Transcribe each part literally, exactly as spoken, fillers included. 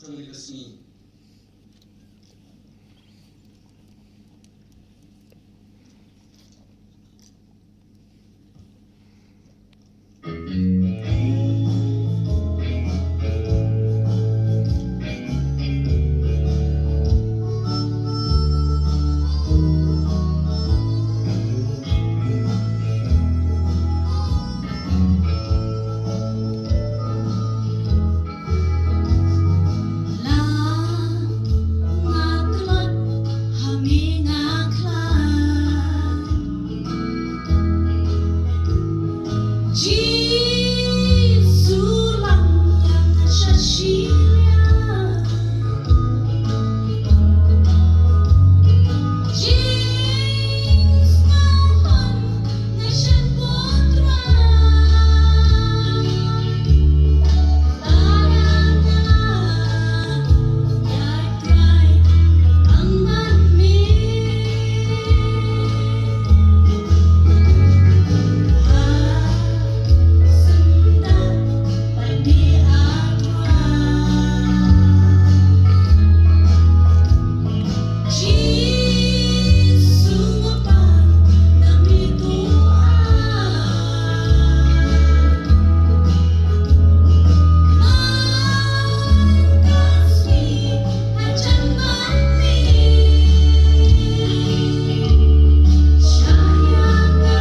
Jong kane ka sngi. La nga tlot ha me nga khlaiñ. Jisu lang ïa nga sha shiliang. Jisu nga hon nga shan ko Trai. Para nga ïa Trai ang man me. Ha senda pat me a Trai. Jisu nga pan na me to ai. Man ka sngi hajan ban me. Shah ïa nga.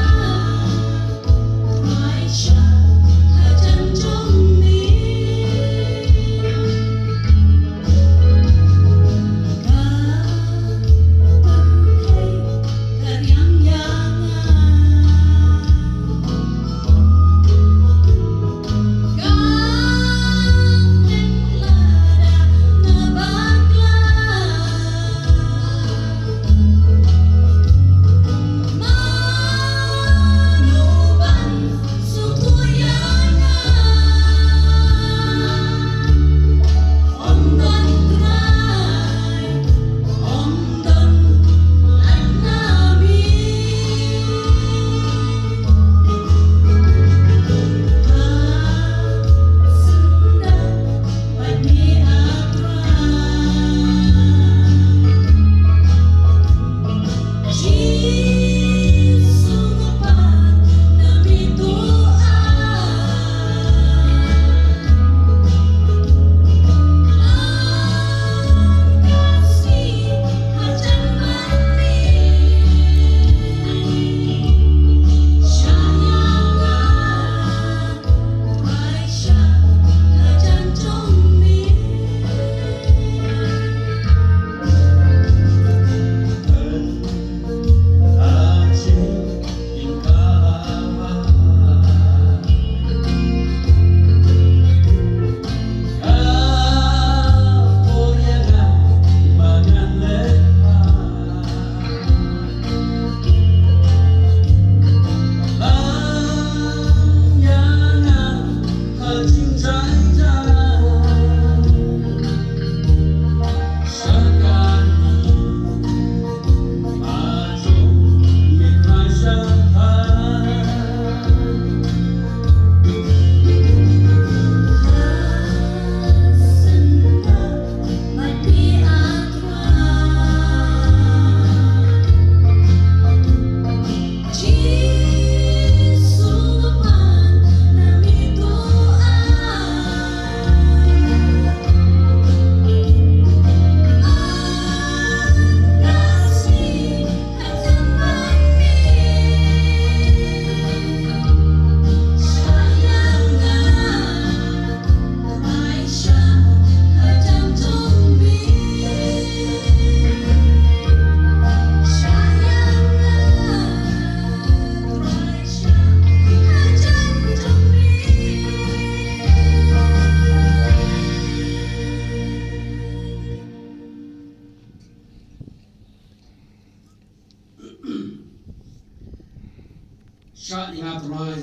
Shah ïa nga Trai,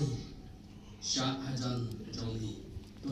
shah hajan jong ngi.